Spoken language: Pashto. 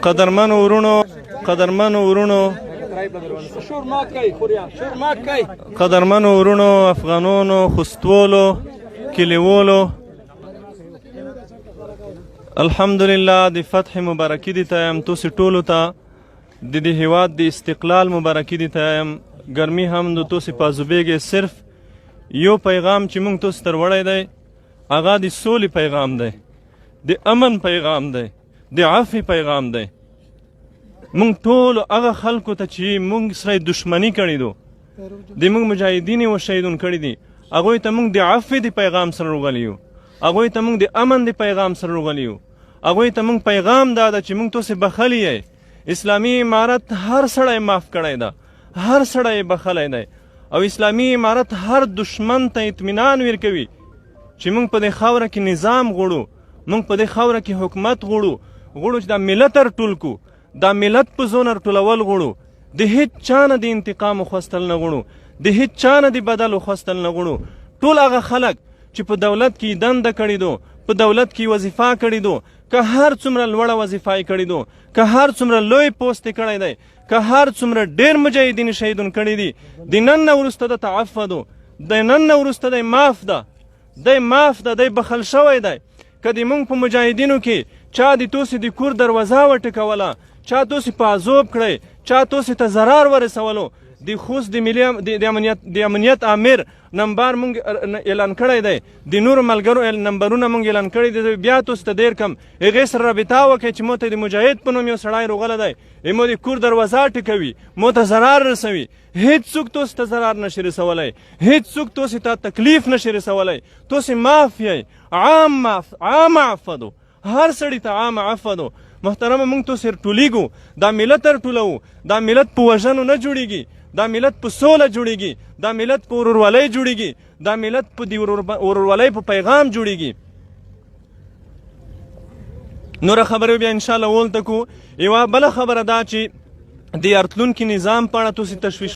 قدرمنو ورونو، قدرمنو ورونو، قدرمنو ورونو، افغانانو، خوستولو، کلیوالو، الحمدلله د فتح مبارکي دي ته یم. تاسو ټولو ته د دې هیواد د استقلال مبارکي دي ته یم. ګرمي هم د تاسو پازوبېږي. صرف یو پیغام چې موږ تاسو تر وړی دی، هغه د سولې پیغام دی، د امن پیغام دی، د عفوې پیغام دی. موږ ټول هغه خلکو ته چې موږ سره دښمني کړې دو، د موږ مجاهدین او شهیدون کړي دي، هغوی ته موږ د عفوې د پیغام سره روغلي یو، هغوی ته موږ د امن د پیغام سره روغلي یو، هغوی ته موږ پیغام دا ده چې موږ تاسو بخښلي یئ. اسلامي امارت هر سړی معاف کړی ده، هر سړی یې بخښلی دی، او اسلامي امارت هر دښمن ته اطمینان ورکوي چې موږ په دې خاوره کې نظام غواړو، موږ په دې خاوره کې حکومت غواړو، غواړو چې دا ملت ټول کو، دا ملت په زون ټولول غواړو. د هیڅ چا نه د انتقام خوستل نه غواړو، د هیڅ چا نه د بدل خوستل نه غواړو. ټول هغه خلک چې په دولت کې دنده کړې دو، په دولت کې وظیفه کړې دو، که هر څومره لوړه وظیفه یې کړې دو، که هر څومره لوی پوسټ یې کړی دی، که هر څومره ډېر مجاهدین شهیدون کړي دي، د نن نه وروسته د تعفه دو، د نن نه وروسته دی معاف ده، دی معاف ده، دی بخل شوی دی. که د مونږ په مجاهدینو کې چا د توسې د کور دروازه وټکوله، چا توسې په عذاب کړی، چا توسې ته ضرر ورسولو، د خوست د ملي د امنیت امر نمبر مونږ اعلان کړی دی، د نورو ملګرو نمبرونه مونږ اعلان کړی دی، بیا تاسو ته دیر کم هغې سره رابطه وکړئ چې مو ته د مجاهد په نوم یو سړی روغلی دی، مو د کور دروازه ټکوي، مو ته ضرر رسوي. هیڅوک تاسو ته ضرر نشي رسولی، هیڅوک تاسو ته تکلیف نشي رسولی. تاسو معاف یئ، عام معاف، عام عفو دو، هر سړي ته عام عفو دو. محترمه، موږ تاسو ټولیږو، دا ملت تر ټولو، دا ملت په وژنو نه جوړیږي، دا ملت په سوله جوړیږي، دا ملت په ورورولۍ جوړیږي، دا ملت په دی ورورولۍ په پیغام جوړیږي. نوره خبره بیا ان شاء الله ولته کو. یوه بله خبره دا چې د راتلونکي نظام په اړه تاسو تشویش